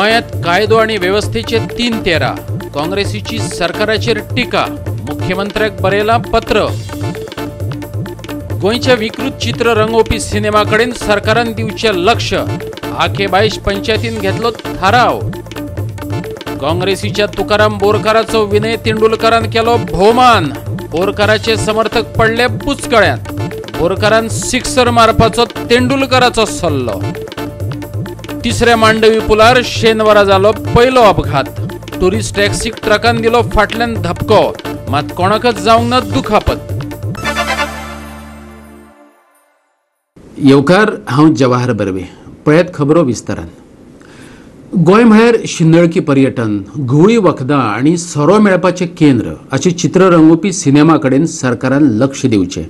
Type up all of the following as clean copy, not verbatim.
गोंयांत कायदो आनी वेवस्थेचे 3-13, काँग्रेसीची सरकाराचेर टिका, मुख्यमंत्र्याक बरयलां पत्र. गोंयचे विकृत चित्र रंगोवपी सिनेमा कडेन सरकारान दिवचें लक्ष, आके बायश पंचायतीन घेतलो थाराव. काँग्रेसीच्या तुकाराम बोरकाराचो विनय तेंडुलकारान केलो भोवमान, बोरकाराचे समर्थक पडले बुचकळ्यांत, बोरकारान सिक्सर मारपाचो तेंडुलकाराचो सल्लो. तिसऱ्या मांडवी पुलार शेनवारा जालो पयलो अपघात, टुरिस्ट टॅक्सीक ट्रकान दिलो फाटल्यान धपको, मात कोणाकच जावंक ना दुखापत. येवकार, हांव जवाहर बर्वे. पळयात खबरो विस्तारान. गोंय म्हळ्यार शिंदळकी पर्यटन, घुंवळी वखदां आनी सोरो मेळपाचें केंद्र अशें चित्र रंगोवपी सिनेमा कडेन सरकारान लक्ष दिवचें.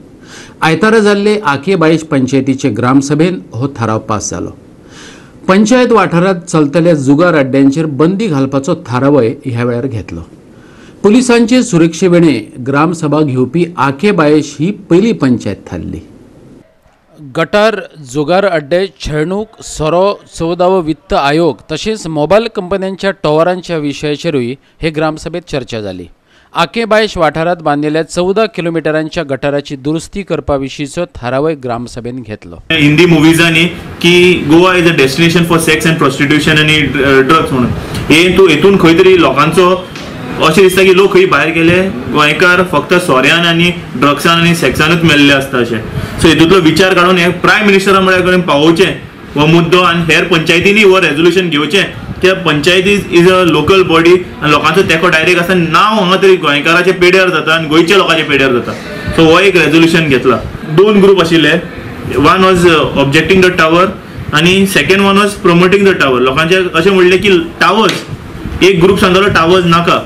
आयतारा जाल्ले आके बायश पंचायतीचे ग्रामसभेन हो थाराव पास जालो. पंचायत वाठारांत चलतल्या जुगार अड्ड्यांचेर बंदी घालपाचो थारावय ह्या वेळार घेतलो. पुलिसांचे सुरक्षे वेणे ग्रामसभा घेवपी आके बायश ही पयली पंचायत थारली. गटार, जुगार अड्डे, छळणूक, सोरो, 14वो वित्त आयोग तशेंच मोबायल कंपन्यांच्या टॉवरांच्या विशयाचेरूय हे ग्रामसभेत चर्चा जाली. आके बायश वाठारांत बांदिल्ल्या 14 किलोमिटरांच्या गटाराची दुरुस्ती करपा विशींचो थारावय ग्रामसभेन घेतलो. हिंदी मुवीजांनी की Goa is a destination for sex and prostitution आनी ड्रग्स म्हणून हे तूं हेतून खंय तरी लोकांचो अशें दिसता की लोक खंय भायर गेले गोंयकार फक्त सोऱ्यान आनी ड्रग्सान आनी सेक्सानूच मेल्ले आसता अशें. सो हेतूंतलो विचार काडून हे प्रायम मिनिस्टरा म्हळ्यार कडेन पावोवचें हो मुद्दो आनी हेर पंचायतींनी हो रेजोल्युशन घेवचें. त्या panchayat is a local body आनी लोकांचो तेंको डायरेक्ट आसा, नांव हांगा तरी गोंयकाराच्या पेड्यार जाता आनी गोंयच्या लोकांच्या पेड्यार जाता. सो हो एक रेजोल्युशन घेतला. 2 ग्रूप आशिल्ले, one was objecting the tower आनी second one was promoting the tower. लोकांचे अशें म्हणलें की टावर्स, एक ग्रूप सांगतालो टावर्स नाका,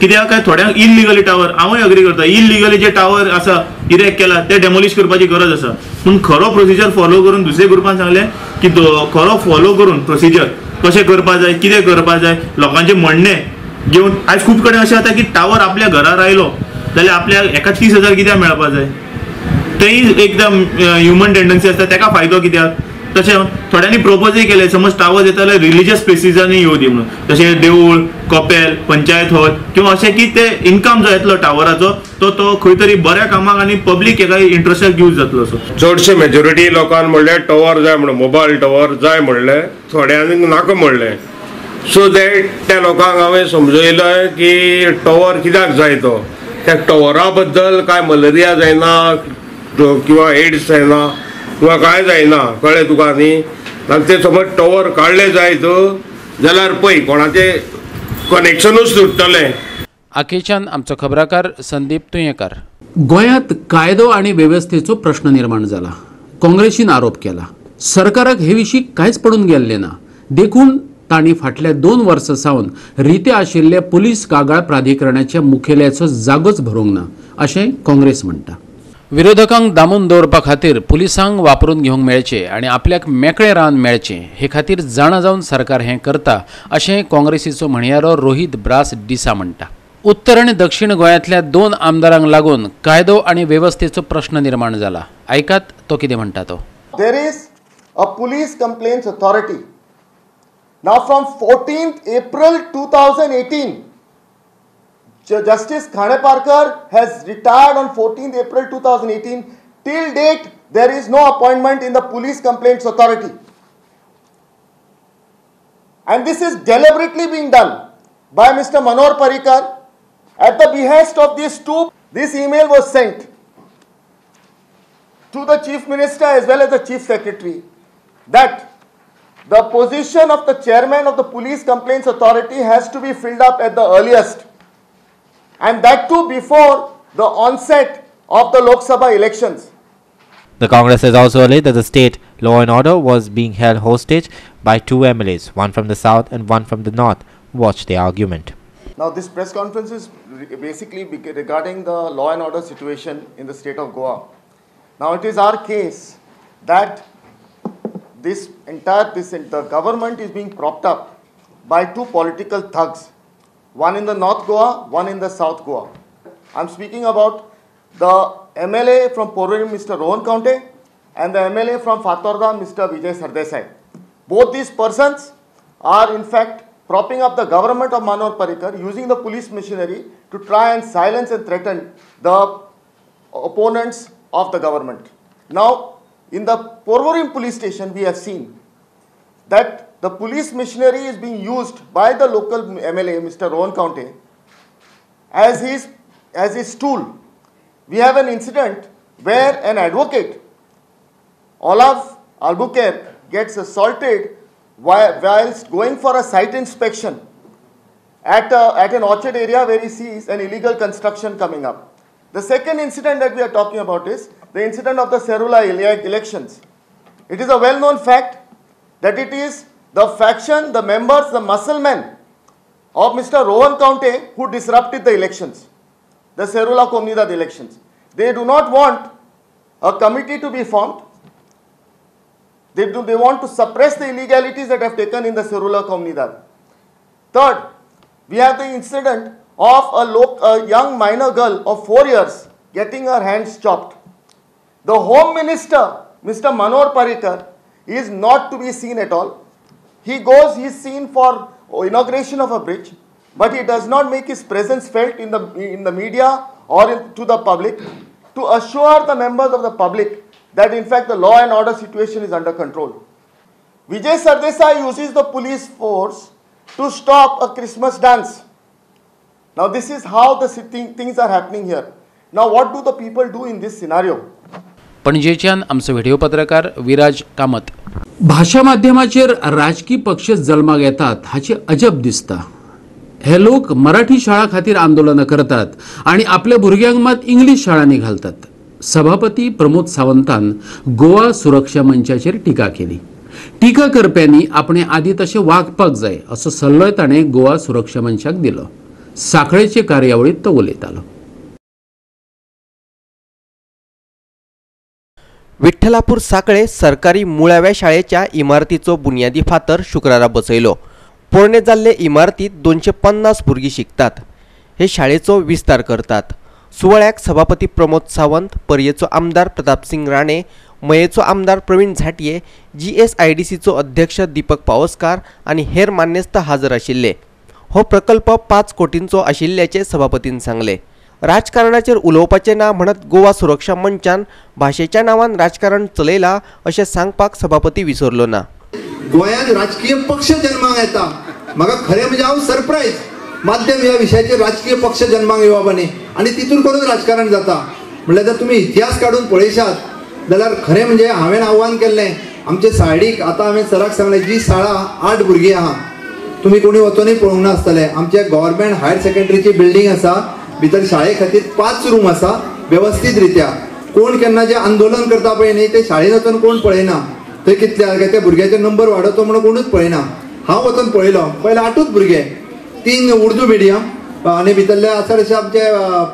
कित्याक काय थोड्यांक इलिगली टावर, हांवूय अग्री करता, इलिगली जे टावर आसा इरेक्ट केला ते डेमोलिश करपाची गरज आसा. पूण खरो प्रोसिजर फॉलो करून दुसऱ्या ग्रुपान सांगलें की खरो फॉलो करून प्रोसिजर कशें करपा जाय, कितें करपा जाय, लोकांचें म्हणणें घेवन. आयज खूब कडेन अशें जाता की टावर आपल्या घरार आयलो जाल्यार आपल्या एका 30,000 कित्याक मेळपा जाय, तेय एकदम ह्युमन टेंडन्सी आसता, तेका फायदो कित्याक. तशें थोड्यांनी प्रपोजय केलें, समज टावर येता जाल्यार रिलिजियस प्लेसीसांनी येवं दी म्हणून, जशें देवूळ, कपेल, पंचायत हॉल किंवा अशें की ते इन्कम जो येतलो टावराचो तो तो खंय तरी बऱ्या कामाक आनी पब्लीक हेका इंट्रस्टाक यूज जातलो. असो चडशे मेजॉरिटी लोकांक म्हणलें टॉवर जाय म्हणून, मोबायल टॉवर जाय म्हणलें, थोड्यांनी नाका म्हणलें. सो that त्या लोकांक हांवें समजयलें की टॉवर कित्याक जाय तो, त्या टॉवरा बद्दल काय मलेरिया जायना किंवा एड्स जायना किंवा काय जायना, कळ्ळें तुका न्ही. आनी ते समज टॉवर काडले जायत जाल्यार पळय कोणाचें कनेक्शनूच तुट्टलें. आकेच्यान आमचो खबराकार संदीप तुयेंकार. गोंयांत कायदो आनी वेवस्थेचो प्रश्न निर्माण जाला. काँग्रेसीन आरोप केला सरकाराक हे विशीं कांयच पडून गेल्लें ना, देखून तांणी फाटल्या 2 वर्सां सावन रिते आशिल्ले पुलीस कागाळ प्राधिकरणाच्या मुखेल्याचो जागोच भरूंक ना अशें काँग्रेस म्हणटा. विरोधकांक दामून दवरपा खातीर पुलिसांक वापरून घेवंक मेळचें आनी आपल्याक मेकळें रान मेळचें हे खातीर जाणा जावन सरकार हें करता अशें काँग्रेसीचो म्हणयारो रोहित ब्रास डिसा म्हणटा. उत्तर आनी दक्षिण गोंयांतल्या 2 आमदारांक लागून कायदो आनी वेवस्थेचो प्रश्न निर्माण जाला. आयकात तो कितें म्हणटा तो. There is a police complaints authority. Now from 14th April 2018, Justice Khaneparkar has retired on 14th April 2018. Till date, there is no appointment in the Police Complaints Authority. And this is deliberately being done by Mr. Manohar Parrikar at the behest of these two. This email was sent to the Chief Minister as well as the Chief Secretary that the position of the chairman of the Police Complaints Authority has to be filled up at the earliest, and that too before the onset of the Lok Sabha elections. The Congress has also alleged that the state law and order was being held hostage by 2 MLAs, one from the south and one from the north. Watch the argument. Now this press conference is basically regarding the law and order situation in the state of Goa. Now it is our case that the government is being propped up by 2 political thugs, one in the North Goa, one in the South Goa. I am speaking about the MLA from Porvorim, Mr. Rohan Khaunte, and the MLA from Fatorda, Mr. Vijay Sardesai. Both these persons are in fact propping up the government of Manohar Parrikar, using the police machinery to try and silence and threaten the opponents of the government. Now, in the Porvorim police station, we have seen that the police machinery is being used by the local MLA, Mr. Rohan Khaunte, as his tool. We have an incident where an advocate, Olaf Albuquerque, gets assaulted whilst going for a site inspection at an orchard area where he sees an illegal construction coming up. The second incident that we are talking about is the incident of the Serula elections. It is a well-known fact that it is the faction, the members, the muscle men of Mr. Rohan Khaunte who disrupted the elections, the Serula Comunidad elections. They do not want a committee to be formed. They want to suppress the illegalities that have taken in the Serula Comunidad. Third, we have the incident of a young minor girl of 4 years getting her hands chopped. The Home Minister, Mr. Manohar Parrikar, is not to be seen at all. He goes, he is seen for inauguration of a bridge, but he does not make his presence felt in the media or to the public to assure the members of the public that in fact the law and order situation is under control. Vijay Sardesai uses the police force to stop a Christmas dance. Now this is how the things are happening here. Now what do the people do in this scenario? पणजेच्यान आमचो video पत्रकार विराज कामत. भाशा माध्यमाचेर राजकी पक्ष जल्माक येतात हाचे अजब दिसता. हे लोक मराठी शाळा खातीर आंदोलनां करतात आनी आपल्या भुरग्यांक मात इंग्लीश शाळांनी घालतात. सभापती प्रमोद सावंतान गोवा सुरक्षा मंचाचेर टिका केली. टिका करप्यांनी आपणे आदी तशें वागपाक जाय असो सल्लोय ताणें गोवा सुरक्षा मंचाक दिलो. साखळेचे कार्यावळींत तो उलयतालो. विठ्ठलापूर साखळे सरकारी मुळाव्या शाळेच्या इमारतीचो बुनियादी फातर शुक्रारा बसयलो. पोरणे जाल्ले इमारतीत 250 भुरगीं शिकतात. हे शाळेचो विस्तार करतात. सुवाळ्याक सभापती प्रमोद सावंत, पर्येचो आमदार प्रतापसिंग राणे, मयेचो आमदार प्रवीण झांट्ये, GSIDCचो अध्यक्ष दीपक पावसकार आनी हेर मान्यस्त हाजर आशिल्ले. हो प्रकल्प 5 कोटींचो आशिल्ल्याचें सभापतीन सांगलें. राजकारणाचेर उलोवपाचें ना म्हणत गोवा सुरक्षा मंचान भाशेच्या नांवान राजकारण चलयलां अशें सांगपाक सभापती विसरलो ना. गोंयांत राजकीय पक्ष जन्माक येता, म्हाका खरें म्हणजे हांव सरप्रायज. माध्यम ह्या विशयाचेर राजकीय पक्ष जन्माक येवप न्ही आनी तितून करून राजकारण जाता. म्हणल्यार जर तुमी इतिहास काडून पळयशात जाल्यार खरें म्हणजे हांवें आव्हान केल्लें आमचे सायडीक. आतां हांवें सराक सांगलें, जी शाळा 8 भुरगीं आहा, तुमी कोणी वचोनूय पळोवंक नासतलें. आमचे गव्हर्मेंट हायर सेकंडरीची बिल्डींग आसा, भितर शाळे खातीर 5 रूम आसा वेवस्थीत रित्या. कोण केन्ना जे आंदोलन करता पळय न्ही ते शाळेन वचून कोण पळयना, थंय कितले त्या भुरग्याचे नंबर वाडोवचो म्हणून कोणूच पळयना. हांव वचून पळयलो, पयले 8 भुरगे, 3 उर्दू मिडियम आनी भितरले आसा तशे आमचे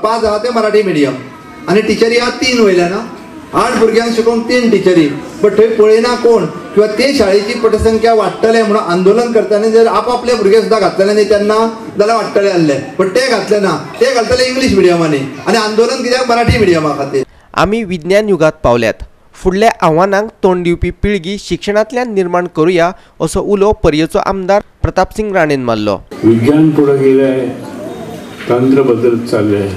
5 आहा ते मराठी मिडियम आनी टिचरी आहा 3 वयल्यान. 8 भुरग्यांक शिकोवंक 3 टिचरी, बट थंय पळयना कोण. किंवा ते शाळेची पटसंख्या वाडटले म्हणून आंदोलन करतना जर आपआपले भुरगे सुद्दां घातलेले न्ही तेन्ना जाल्यार वाडटले आहले, बट ते घातले ना, ते घालतले इंग्लीश मिडियमांनी आनी आंदोलन कित्याक मराठी मिडियमा खातीर. आमी विज्ञान युगांत पावल्यात. फुडल्या आव्हानांक तोंड दिवपी पिळगी शिक्षणांतल्यान निर्माण करुया असो उलो पर्येचो आमदार प्रतापसिंग राणेन मारलो. विज्ञान पुढे गेले आहे, तंत्र बदलत चालले आहे,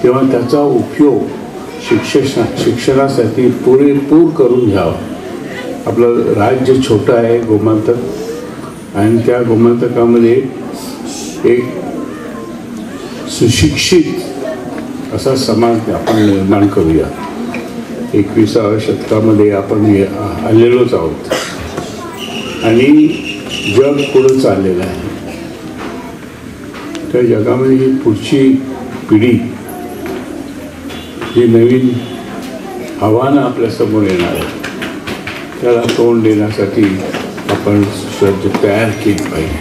तेव्हा त्याचा उपयोग शिक्षणासाठी पुरेपूर करून घ्यावा. आपलं राज्य छोटं आहे गोमंतक, आणि त्या गोमंतकामध्ये एक सुशिक्षित असा समाज आपण निर्माण करूया. 21व्या शतकामध्ये आपण आलेलोच आहोत आणि जग पुढं चाललेलं आहे. त्या जगामध्ये ही पुढची पिढी जी नवीन आव्हानं आपल्यासमोर येणार आहे त्याला तोंड देण्यासाठी आपण सज्ज तयार केली पाहिजे.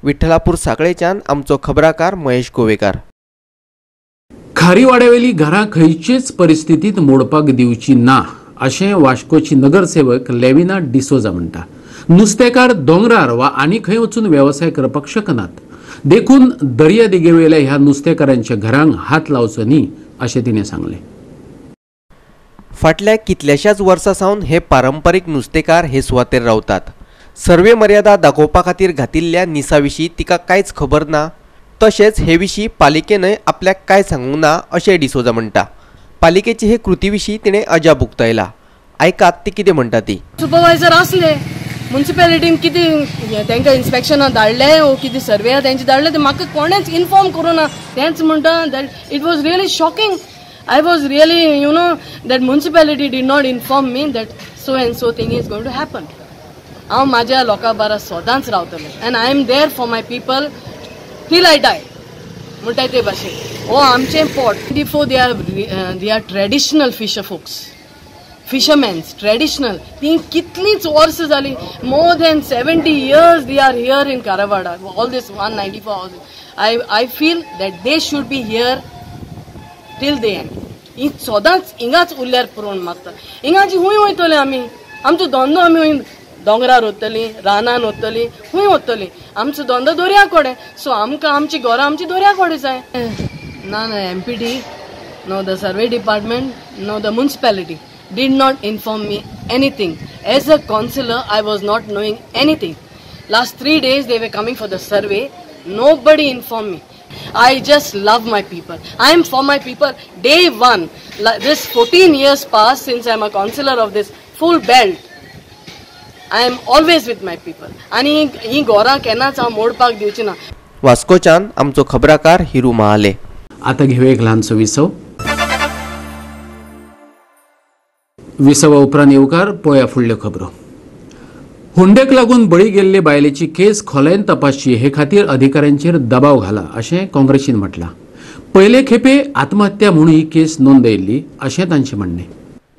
विठ्ठलापूर साखळेच्यान आमचो खबराकार महेश गोवेकार. खारीवाड्यावेली घरां खंयचेच परिस्थितीत मोडपाक दिवची ना अशें वास्कोची नगरसेवक लेविना डिसोजा म्हणटा. नुस्तेकार दोंगरार वा आनी खंय वचून वेवसाय करपाक शकनात, देखून दर्या देगेवेल्या ह्या नुस्तेकारांच्या घरांक हात लावचो न्ही अशें तिणें सांगलें. फाटल्या कितल्याशाच वर्सां सावन हे पारंपारीक नुस्तेकार हे सुवातेर रावतात. सर्वे मर्यादा दाखोवपा खातीर घातिल्ल्या निसा विशीं तिका कांयच खबर ना, तशेंच हे विशीं पालिकेनय आपल्याक कांय सांगूंक ना अशें डिसोजा म्हणटा. पालिकेची हे कृती विशीं तिणें अजाप उक्तायला. आयकात ती कितें म्हणटा ती. सुपरवायझर आसले मुन्सिपेलिटीन कितें तांकां इन्स्पेक्शनां धाडलें वो कितें सर्वे तेंचे धाडलें ते म्हाका कोणेच इन्फॉर्म करूं ना. तेंच म्हणटा that it was really shocking. I was really you know that municipality did not inform me that so and so thing is going to happen. हांव म्हाज्या लोकां बारा सदांच रावतलें and I am there for my people till I die म्हणटाय ते भाशेन. हो आमचें पोट 24 they are traditional fisher folks, fishermans traditional. ती कितलींच वर्सां जालीं, more than 70 years they are here in Karawada. All this 194 houses. I feel that they should be here till the end. ही सदांच हिंगाच उरल्यार पुरो मागता. हिंगाची खूंय वयतले आमी, आमचो धंदो आमी दोंगरार वतली, रानान वतली, खूंय वतली, आमचो धंदो दर्या कडेन. सो आमकां आमची घरां आमची दर्या कडेन जाय. ना ना MPT, no the survey department, no the municipality did not inform me anything. As a councillor, I was not knowing anything. Last 3 days they were coming for the survey. Nobody informed me. I just love my people. I am for my people. Day one, this 14 years past since I am a councillor of this full belt, I am always with my people. आनी ही घरां केन्नाच हांव मोडपाक दिवची ना. वास्कोच्यान आमचो खबराकार हिरू महाले. आता घेऊया एक ल्हानसो विसव. विसवा उपरांत येवकार पळया फुडल्यो खबरो. हुंड्याक लागून बळी गेल्ले बायलेची केस खोलायेन तपासची हे खातीर अधिकाऱ्यांचेर दबाव घाला अशें काँग्रेसीन म्हटलां. पयले खेपे आत्महत्या म्हणून ही केस नोंदयल्ली अशें तांचें म्हणणें.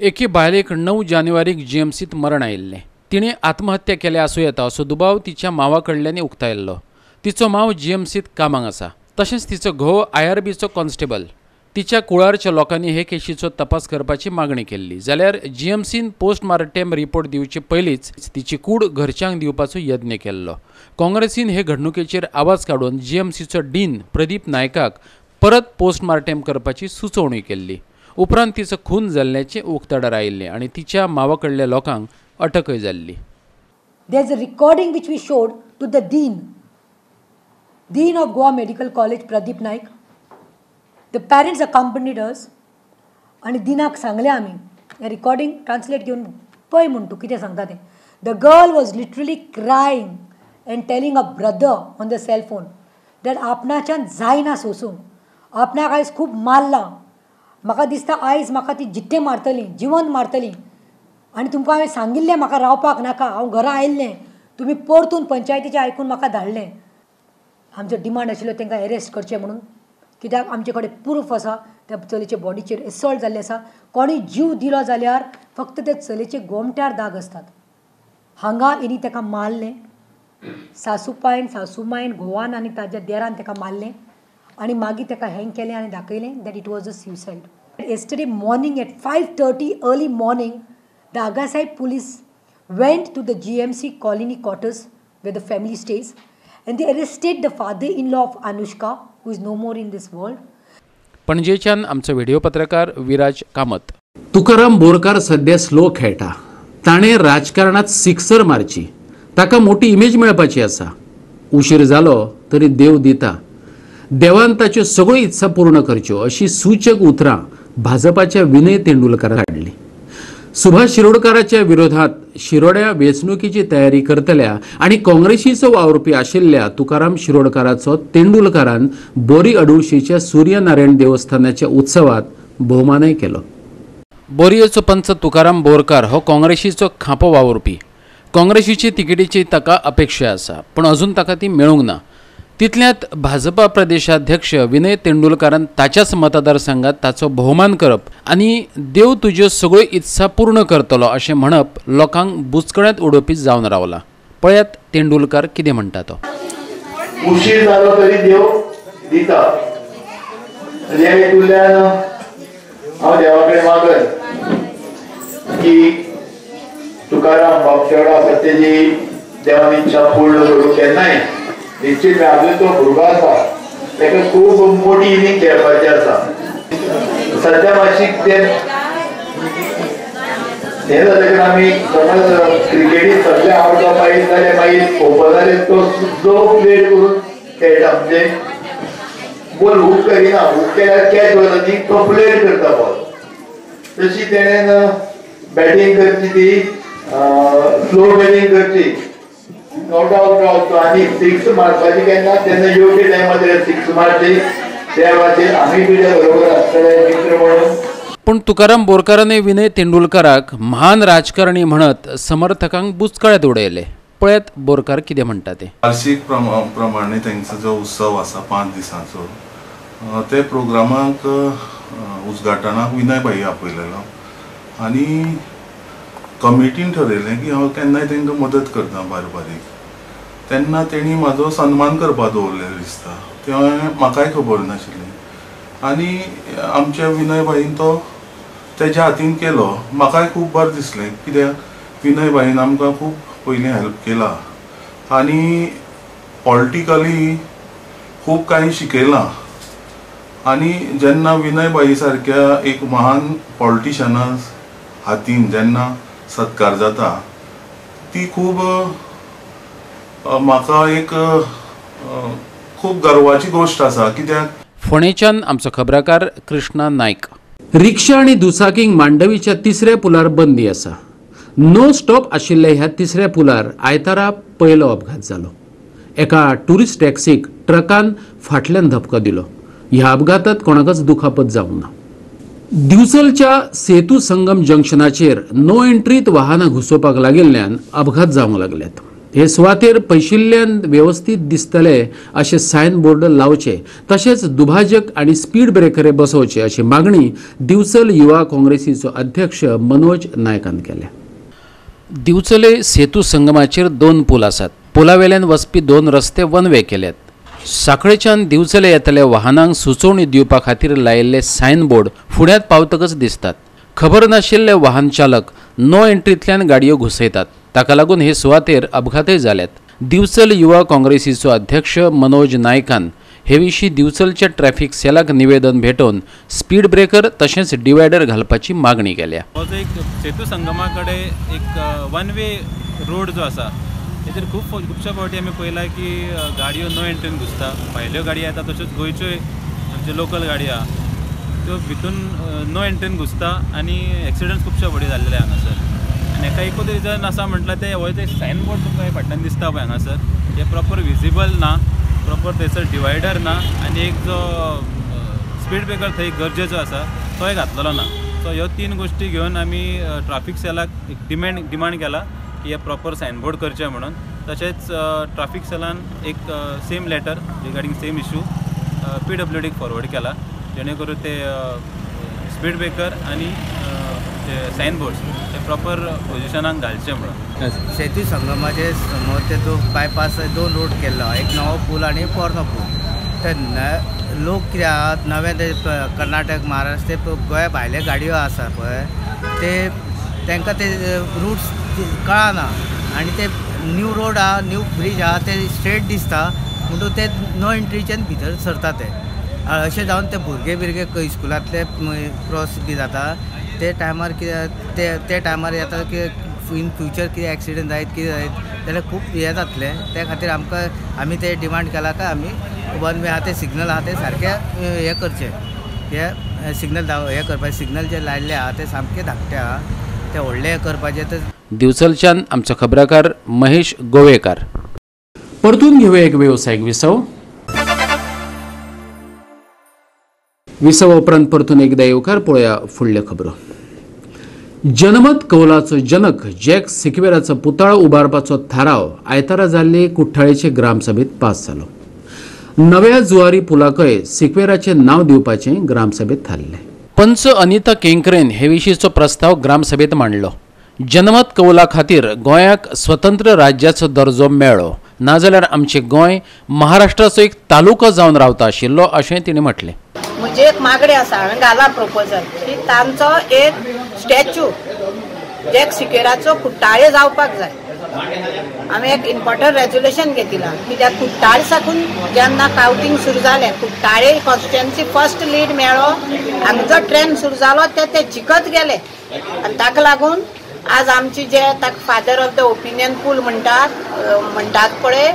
एके बायलेक 9 जानेवारीक जीएमसींत मरण आयिल्लें. तिणें आत्महत्या केल्या आसूं येता असो दुबाव तिच्या मावा कडल्यान उक्तायल्लो. तिचो माव जीएमसींत कामाक आसा, तशेंच तिचो घोव आयआरबीचो कॉन्स्टेबल. तिच्या कुळारच्या लोकांनी हे केशीचो तपास करपाची मागणी केल्ली, जाल्यार जीएमसीन पोस्टमार्टेम रिपोर्ट दिवचे पयलींच तिची कूड घरच्यांक दिवपाचो यत्न केल्लो. काँग्रेसीन हे घडणुकेचेर आवाज काडून जीएमसीचो डीन प्रदीप नायकाक परत पोस्टमार्टेम करपाची सुचोवणी केल्ली. उपरांत तिचो खून जाल्ल्याचें उक्ताडार आयिल्लें आनी तिच्या मावा कडल्या लोकांक अटकय जाल्ली. There is a recording which we showed to the dean of Goa Medical College Pradeep Naik. The parents accompanied us आनी दिनाक सांगलें आमी हें रिकॉर्डिंग ट्रान्सलेट घेवन पळय म्हूण तूं कितें सांगता तें. The girl was literally crying and telling a brother on the cell phone that आपणाच्यान जायना सोसूंक, आपणाक आयज खूब मारलां, म्हाका दिसता आयज म्हाका ती जित्तें मारतली, जिवंत मारतली, आनी तुमकां हांवें सांगिल्लें म्हाका रावपाक नाका, हांव घरा आयिल्लें, तुमी परतून पंचायतीचें आयकून म्हाका धाडलें. आमचो डिमांड आशिल्लो तांकां एरेस्ट करचें म्हणून, कित्याक आमचे कडेन प्रूफ आसा त्या चलयेचे बॉडीचेर एसॉल्ट जाल्ले आसा. कोणी जीव दिलो जाल्यार फक्त त्या चलयेचे गोमट्यार दाग आसतात. हांगा हेणी ताका मारलें, सासूपायन सासूमायन घोवान आनी ताज्या देरान ताका मारलें आनी मागीर ताका हँग केलें आनी दाखयलें that it was a suicide. Yesterday morning at 5:30 early morning the Agassaim police went to the GMC colony quarters where the family stays and they arrested the father-in-law of Anushka, who is no more in this world. पणजेच्यान आमचो video पत्रकार विराज कामत. तुकाराम बोरकार सध्या slow खेळटा. ताणें राजकारणात sixer मारची, ताका मोठी image मेळपाची आसा. उशीर जालो तरी देव दिता, देवान ताच्यो सगळ्यो इत्सा पूर्ण करच्यो अशी सूचक उतरां भाजपाच्या विनय तेंडुलकारान हाडली. सुभाष शिरोडकाराच्या विरोधात शिरोड्या वेंचणुकेची तयारी करतल्या आनी काँग्रेसीचो वावुरपी आशिल्ल्या तुकाराम शिरोडकाराचो तेंडुलकारान बोरी अडुळशेच्या सूर्यनारायण देवस्थानाच्या उत्सवात भोवमानय केलो. बोरयेचो पंच तुकाराम बोरकार हो काँग्रेसीचो खांपो वावुरपी. काँग्रेसीची तिकेटीची ताका अपेक्षा आसा, पूण अजून ताका ती मेळूंक ना. तितल्यांत भाजपा प्रदेशाध्यक्ष विनय तेंडुलकारान ताच्याच मतदारसंघात ताचो भोवमान करप आनी देव तुज्यो सगळ्यो इत्सा पूर्ण करतलो अशें म्हणप लोकांक बुचकळ्यांत उडोवपी जावन रावला. पळयात तेंडुलकार कितें म्हणटा तो. उशीर जालो तरी देव दिता, ह्या हेतूंतल्यान हांव देवा कडेन मागन की तुकाराम बाब शेवडा आसा तेजी देवान इच्छा पूर्ण करूं. केन्नाय निश्चित अजून तो भुरगो आसा, ताका खूब मोटी इनिंग खेळपाची आसा. सद्या मातशी ते हें जालें आमी समज क्रिकेटीन सगळे आवट जावपा येत जाल्यार मागीर ओपनर तो स्लो प्ले करून खेळटा, म्हणजे बॉल हूक करिना, हूक केल्यार कॅच वता न्ही, तो प्लेड करता बॉल. तशी तेणेन बॅटींग करची, ती स्लो बॅटींग करची, not out रावचो आनी सिक्स मारपाची केन्ना तेन्ना योग्य टायमार सिक्स मारची. त्या खातीर आमी तुज्या बरोबर आसतले मित्र म्हणून. पूण तुकाराम बोरकारान विनय तेंडुलकाराक महान राजकारणी म्हणत समर्थकांक बुचकळ्यात उडयले. पळयात बोरकार कितें म्हणटा ते. वार्षिक प्रमाणे तांचो जो उत्सव आसा 5 दिसांचो, ते प्रोग्रामाक उद्घाटनाक विनय भाई आपयलेलो आनी कमिटीन ठरयलें की हांव केन्नाय तांकां मदत करता बारीक बारीक. तेन्ना तेणी म्हाजो सन्मान करपा दवरलेलो दिसता, तें म्हाकाय खबर नाशिल्लें आनी आमच्या विनय भाईन तो तेज्या हातीन केलो. म्हाकाय खूब बरें दिसलें कित्याक विनय भाईन आमकां खूब पयलीं हेल्प केला आनी पॉलिटिकली खूब कांय शिकयलां. आनी जेन्ना विनय भाई सारक्या एक महान पॉलिटिशना हातीन जेन्ना सत्कार जाता ती खूब म्हाका एक खूब गर्वाची गोश्ट आसा. कित्याक फोंडेच्यान आमचो खबराकार कृष्णा नायक. रिक्षा आनी दुचाकींक मांडवीच्या तिसऱ्या पुलार बंदी आसा. नो स्टॉप आशिल्ल्या ह्या तिसऱ्या पुलार आयतारा पयलो अपघात जालो. एका टुरिस्ट टॅक्सीक ट्रकान फाटल्यान धपको दिलो. ह्या अपघातात कोणाकच दुखापत जावंक ना. दिवचलच्या सेतू संगम जंक्शनाचेर नो एंट्रीत वाहनां घुसोवपाक लागिल्ल्यान अपघात जावंक लागल्यात. हे सुवातेर पयशिल्ल्यान वेवस्थीत दिसतले अशे सायन बोर्ड लावचे, तशेंच दुभाजक आनी स्पीड ब्रेकरे बसोवचे अशी मागणी दिवचल युवा काँग्रेसीचो अध्यक्ष मनोज नायकान केल्या. दिवचले सेतू संगमाचेर 2 पूल आसात. पुलावेल्यान वचपी 2 रस्ते वन वे केल्यात. साखळेच्यान दिवचले येतल्या वाहनांक सुचोवणी दिवपा खातीर लायिल्ले सायन बोर्ड फुड्यांत पावतकच दिसतात. खबर नाशिल्ले वाहन चालक नो एंट्रींतल्यान गाडयो घुसयतात. ताका लागून हे सुवातेर अपघातय जाल्यात. दिवचल युवा काँग्रेसीचो अध्यक्ष मनोज नायकान हे विशीं दिवचलच्या ट्रॅफिक सेलाक निवेदन भेटोवन स्पीड ब्रेकर तशेंच डिवायडर घालपाची मागणी केल्या. हो जो एक सेतू संगमा कडेन एक वन वे रोड जो आसा तेजेर खुबश्या फावटी आमी पळयलां की गाडयो नो एंट्रीन घुसता. भायल्यो गाडयो येता तश्योच गोंयच्योय आमच्यो लोकल गाडयो आहा त्यो भितून नो एंट्रीन घुसता आनी एक्सिडंट्स खुबश्या फावटी जाल्ले हांगासर. आनी हेका एकूच रिजन आसा म्हटल्यार ते हो जे सायन बोर्ड तुमकां फाटल्यान दिसता पळय हांगासर, हे प्रॉपर विजिबल ना, प्रॉपर थंयसर डिवायडर ना आनी एक जो स्पीड ब्रेकर थंय गरजेचो आसा तोय घातलेलो ना. सो ह्यो 3 गोश्टी घेवन आमी ट्राफीक सेलाक एक डिमांड केला की हे प्रॉपर सायनबोर्ड करचें म्हणून. तशेंच ट्राफीक सेलान एक same letter regarding same issue PWDक forward केला जेणे करून ते स्पीड ब्रेकर आनी ते सायनबोर्ड्स ते प्रॉपर पोजिशनाक घालचे म्हणून. सेतू संगमाचे समोर ते तो बायपास 2 रोड केल्लो, एक नवो पूल आनी पोरनो पूल. ते लोक कितें आहात नवे ते कर्नाटक महाराष्ट्र ते गोंया भायले गाडयो आसा पळय ते तांकां ते रूट्स कळना आनी ते न्यू रोड आहा न्यू ब्रीज आहा ते स्ट्रेट दिसता म्हणटून ते नो एंट्रीच्यान भितर सरता ते. अशें जावन ते भुरगे बिरगे स्कुलांतले क्रॉस बी जाता ते टायमार कितें ते टायमार येता की इन फ्युचर कितें एक्सिडंट जायत कितें जायत जाल्यार खूब हें जातलें. त्या खातीर आमकां आमी ते डिमांड केला काय आमी वन वे आहा ते सिग्नल आहा ते सारकें हें करचें, हे सिग्नल हें करपाचें, सिग्नल जे लायिल्ले आहा ते सामके धाकटे आहा ते व्हडले करपाचे. तर दिवचलच्यान आमचो खबराकार महेश गोवेकार. परतून घेवया एक वेवसायीक विसव. विसवा उपरांत परतून एकदा येवकार. पळोवया फुडल्यो खबरो. जनमत कौलाचो जनक जॅक सिक्वेराचो पुतळो उबारपाचो थाराव आयतारा जाल्ले कुठ्ठाळेचे ग्रामसभेत पास जालो. नव्या जुवारी पुलाकय सिक्वेराचें नांव दिवपाचें ग्रामसभेत थारलें. पंच अनिता केंकरेन हे विशींचो प्रस्ताव ग्रामसभेत मांडलो. जनमत कौला खातीर गोंयाक स्वतंत्र राज्याचो दर्जो मेळ्ळो, नाजाल्यार आमचें गोंय महाराष्ट्राचो एक तालुको जावन रावता आशिल्लो अशें तिणें म्हटलें. म्हजी एक मागणी आसा, हांवें घाला प्रपोजल की तांचो एक स्टॅच्यू जॅक सिकेराचो कुट्टाळे जावपाक जाय. हांवें एक इम्पॉर्टंट रेजोल्युशन घेतिलां कित्याक कुट्टाळे साकून जेन्ना कावंटींग सुरू जालें कुट्टाळे कॉन्स्टिट्युएन्सी फर्स्ट लीड मेळ्ळो, हांगा जो ट्रेंड सुरू जालो ते जिखत गेले आनी ताका लागून आज आमची जे ताका father of the opinion poll म्हणटात पळय,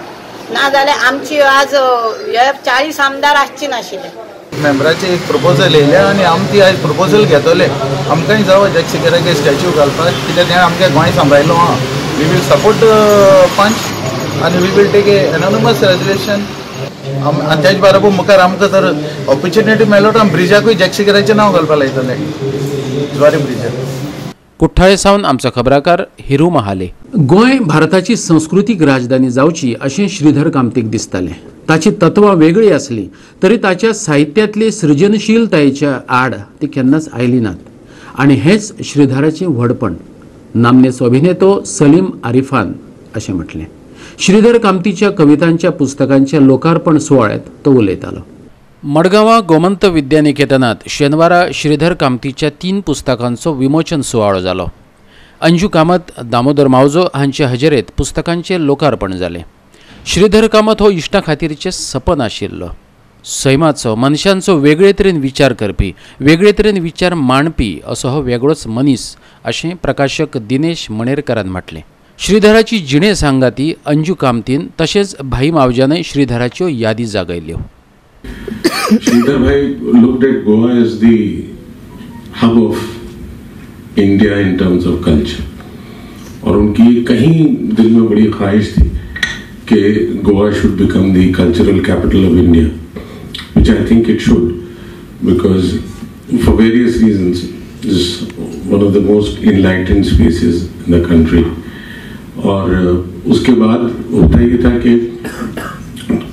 ना जाल्यार आमची आज हे 40 आमदार आसचे नाशिल्ले. मेंबराचे एक प्रपोजल येयल्या आनी आमी ती आयज प्रपोजल घेतले. आमकांय जावो जॅक सिकेराचे स्टॅच्यू घालपाक, कित्याक तेणें आमच्या गोंय सांबाळिल्लो आहा. We will support पंच आनी we will take a anonymous resolution. आनी तेज बरोबर मुखार आमकां जर ऑपॉर्च्युनिटी मेळ्ळो तर आमी ब्रिजाकूय जॅक सिकेराचें नांव घालपाक लायतले, जुवारी ब्रिजाक. कुठ्ठाळे सावन आमचो खबराकार हिरू महाले. गोंय भारताची संस्कृतीक राजधानी जावची अशें श्रीधर कामतीक दिसतालें. ताची तत्वां वेगळी आसली तरी ताच्या साहित्यांतली सृजनशीलतायेच्या आड ती केन्नाच आयली नात आनी हेंच श्रीधराचें व्हडपण. नामनेचो अभिनेतो सलीम आरिफान अशें म्हटलें. श्रीधर कामतीच्या कवितांच्या पुस्तकांच्या लोकार्पण सुवाळ्यांत तो उलयतालो. मडगांवां गोमंत विद्यानिकेतनात शेनवारा श्रीधर कामतीच्या 3 पुस्तकांचो विमोचन सुवाळो जालो. अंजू कामत, दामोदर मावजो हांचे हजेरेंत पुस्तकांचें लोकार्पण जालें. श्रीधर कामत हो इश्टा खातीरचें सपन आशिल्लो. सैमाचो, मनशांचो वेगळे तरेन विचार करपी, वेगळे तरेन विचार मांडपी असो हो वेगळोच मनीस अशें प्रकाशक दिनेश मणेरकरान म्हटलें. श्रीधराची जिणे सांगाती अंजू कामतीन तशेंच भाई मावज्यानय श्रीधराच्यो यादी जागयल्यो. Shridhar Bhai looked at Goa as the hub of India in terms of culture, और उनकी कहीं दिल में बड़ी ख्वाहिश थी कि Goa should become the cultural capital of India, which I think it should, because for various reasons is one of the most enlightened spaces in the country. और उसके बाद होता ये था कि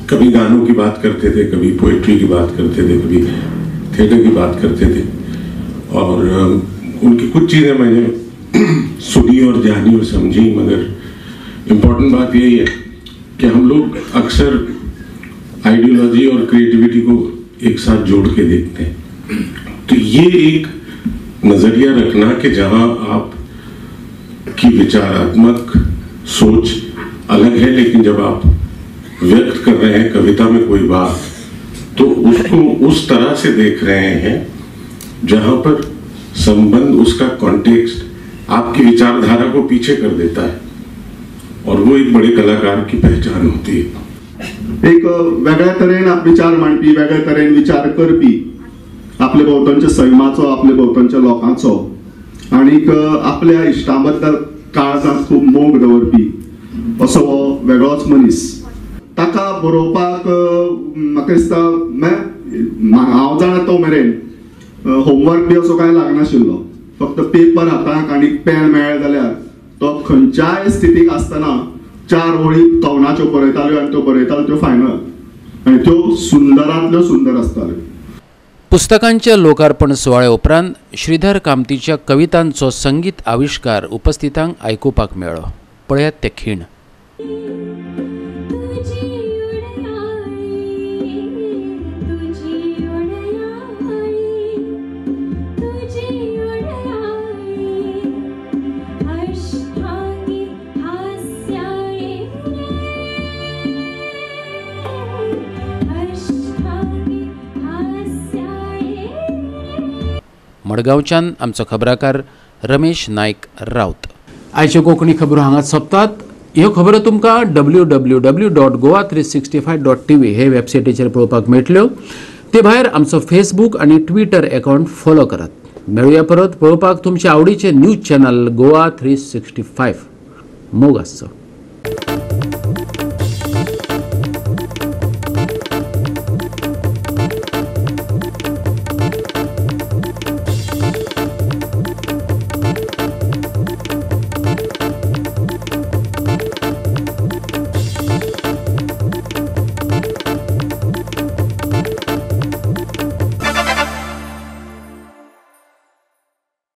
कभी गानों की बात करते थे, कभी पोइट्री की बात करते थे, कभी थिएटर की बात करते थे, और उनकी कुछ चीज़ें मैंने सुनी और जानी और समझी. मगर इम्पोर्टेंट बात यही है कि हम लोग अक्सर आइडियोलॉजी और क्रिएटिविटी को एक साथ जोड़ के देखते हैं, तो ये एक नज़रिया रखना कि जहाँ आप की विचारात्मक सोच अलग है, लेकिन जब आप व्यक्त कर रहे हैं कविता में कोई बात, तो उसको उस तरह से देख रहे हैं जहां पर संबंध, उसका कॉन्टेक्स्ट आपकी विचारधारा को पीछे कर देता है, और वो एक बड़े कलाकार की पहचान होती है. एक वेगळ्या तरेन विचार मांडपी, वेगळ्या तरेन विचार करपी, आपले भोंवतणच्या सैमाचो, आपले भोंवतणच्या लोकांचो आनीक आपल्या इश्टां बद्दल काळजांत खूब मोग दवरपी असो हो वेगळोच मनीस. ताका बरोवपाक म्हाका दिसता हांव जाणा तो मेरेन होमवर्क बी असो कांय लागनाशिल्लो. फक्त पेपर हाताक आनी पेन मेळ्ळें जाल्यार तो खंयच्याय स्थितीक आसतना 4 ओळी कवनाच्यो बरयताल्यो आनी त्यो बरयताल्यो त्यो फायनल, आनी त्यो सुंदरांतल्यो सुंदर आसताल्यो. पुस्तकांच्या लोकार्पण सुवाळ्या उपरांत श्रीधर कामतीच्या कवितांचो संगीत आविश्कार उपस्थितांक आयकुपाक मेळ्ळो. पळयात ते खीण. मडगांवच्यान आमचो खबराकार रमेश नायक राऊत. आयच्यो कोंकणी खबरो हांगाच सोंपतात. ह्यो खबरो तुमकां www.goa365.tv हे वेबसायटीचेर पळोवपाक मेळटल्यो. ते भायर आमचो फेसबूक आनी ट्विटर अकावंट फॉलो करात. मेळुया परत पळोवपाक तुमचे आवडीचे न्यूज चॅनल गोवा 365. मोग आसचो.